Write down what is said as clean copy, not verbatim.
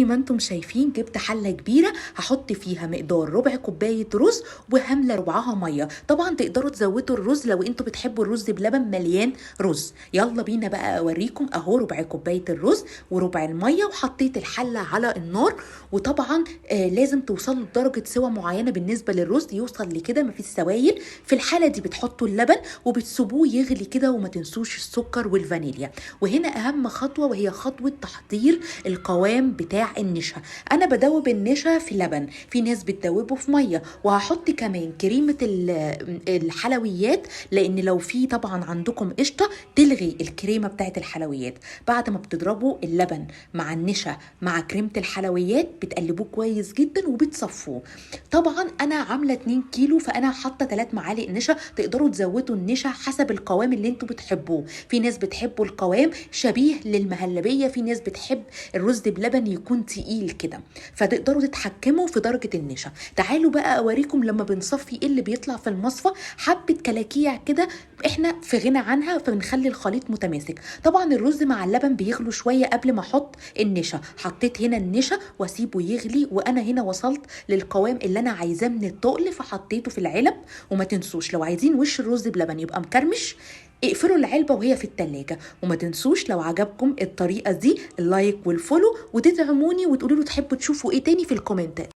زي ما انتم شايفين جبت حله كبيرة هحط فيها مقدار ربع كوباية رز وهملة ربعها ميه. طبعا تقدروا تزودوا الرز لو انتم بتحبوا الرز بلبن مليان رز. يلا بينا بقى اوريكم اهو ربع كوباية الرز وربع المية، وحطيت الحلة على النار. وطبعا لازم توصلوا لدرجة سوى معينة بالنسبة للرز، يوصل لكده مفيش سوائل. في الحالة دي بتحطوا اللبن وبتسيبوه يغلي كده، وما تنسوش السكر والفانيليا. وهنا اهم خطوة وهي خطوة تحضير القوام بتاع النشا. انا بدوب النشا في لبن، في ناس بتدوبه في مية، وهحط كمان كريمة الحلويات، لان لو في طبعا عندكم قشطه تلغي الكريمة بتاعت الحلويات. بعد ما بتضربوا اللبن مع النشا مع كريمة الحلويات بتقلبوه كويس جدا وبتصفوه. طبعا انا عامله 2 كيلو، فانا حاطه 3 معالق نشا. تقدروا تزودوا النشا حسب القوام اللي انتوا بتحبوه. في ناس بتحبوا القوام شبيه للمهلبيه، في ناس بتحب الرز بلبن يكون تقيل كده، فتقدروا تتحكموا في درجه النشا. تعالوا بقى اوريكم لما بنصفي ايه اللي بيطلع في المصفى. حبه كلاكيع كده احنا في غنى عنها، فبنخلي الخليط متماسك. طبعا الرز مع اللبن بيغلو شوية قبل ما احط النشا. حطيت هنا النشا واسيبه يغلي، وانا هنا وصلت للقوام اللي انا عايزاه من التقل، فحطيته في العلب. وما تنسوش لو عايزين وش الرز بلبن يبقى مكرمش اقفلوا العلبة وهي في التلاجة. وما تنسوش لو عجبكم الطريقة دي ال like وال follow، وتدعموني وتقولوا لي تحبوا تشوفوا ايه تاني في الكومنتات.